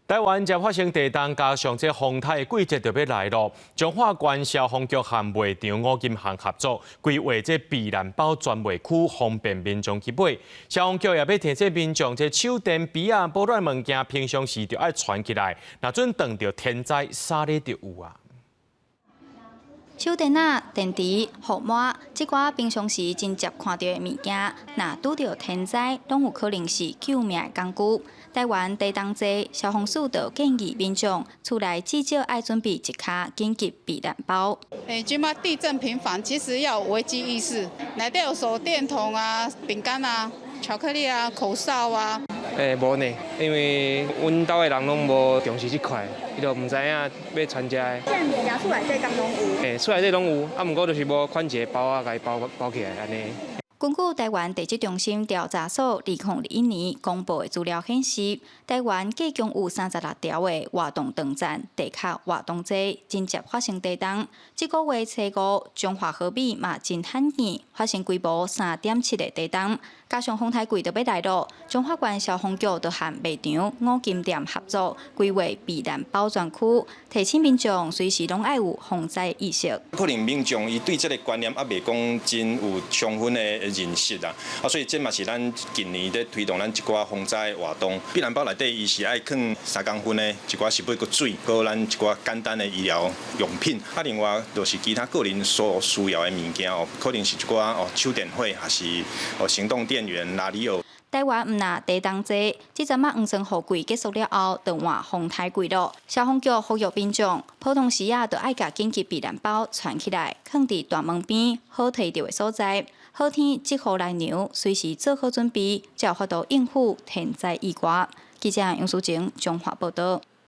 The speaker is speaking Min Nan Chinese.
台灣才發生地動，加上這風颱的季節就欲來囉。彰化縣消防局和賣場五金行合作，規劃這避難包專賣區，方便民眾去買。消防局也欲提醒民眾，這手電筆仔保暖物件，平常時就愛存起來，若準當著天災，衫裡就有啊。手電仔、電池、雨帽，這寡平常時真捷看著的物件，若拄著天災，攏有可能是救命的工具。台灣地動濟，消防署就建議民眾厝內至少愛準備一跤緊急避難包。欸，這馬地震頻繁，其實要有危機意識，內底有手電筒啊、餅乾啊、巧克力啊、口哨啊。欸，無呢，因為阮兜的人攏無重視這塊，伊就毋知影欲傳遮的。這物件厝內底敢攏有？欸，厝內底攏有，啊，毋過就是無款一個包仔共伊包包起來按呢。根據台灣地質中心調查所2021年公布的資料顯示，台灣計共有36條的活動斷層、地殼活動濟，真捷發生地動。這個月初五，彰化河尾嘛真罕見發生規模3.7的地動，加上風颱季就欲來囉，彰化縣消防局就和賣場五金店合作，規劃避難包專區，提醒民眾隨時攏愛有防災意識。可能民眾伊對這個觀念猶未講真有充分的認識啦，啊，所以這嘛是咱近年咧推動咱一寡防災活動。避難包內底伊是愛囥3公分的一寡食物佮水，閣咱一寡簡單的醫療用品。啊，另外就是其他個人所需要的物件哦，可能是一寡哦手電火，抑是哦行動電源、拉力奧。台灣毋但地動濟，這陣仔黃酸雨季結束了後，就換風颱季囉。消防局呼籲民眾，普通時仔就愛共緊急避難包存起來，囥佇大門邊好提著的所在。好天積雨來涼，隨時做好準備，才有法度應付天災意外。記者楊淑晴彰化報道。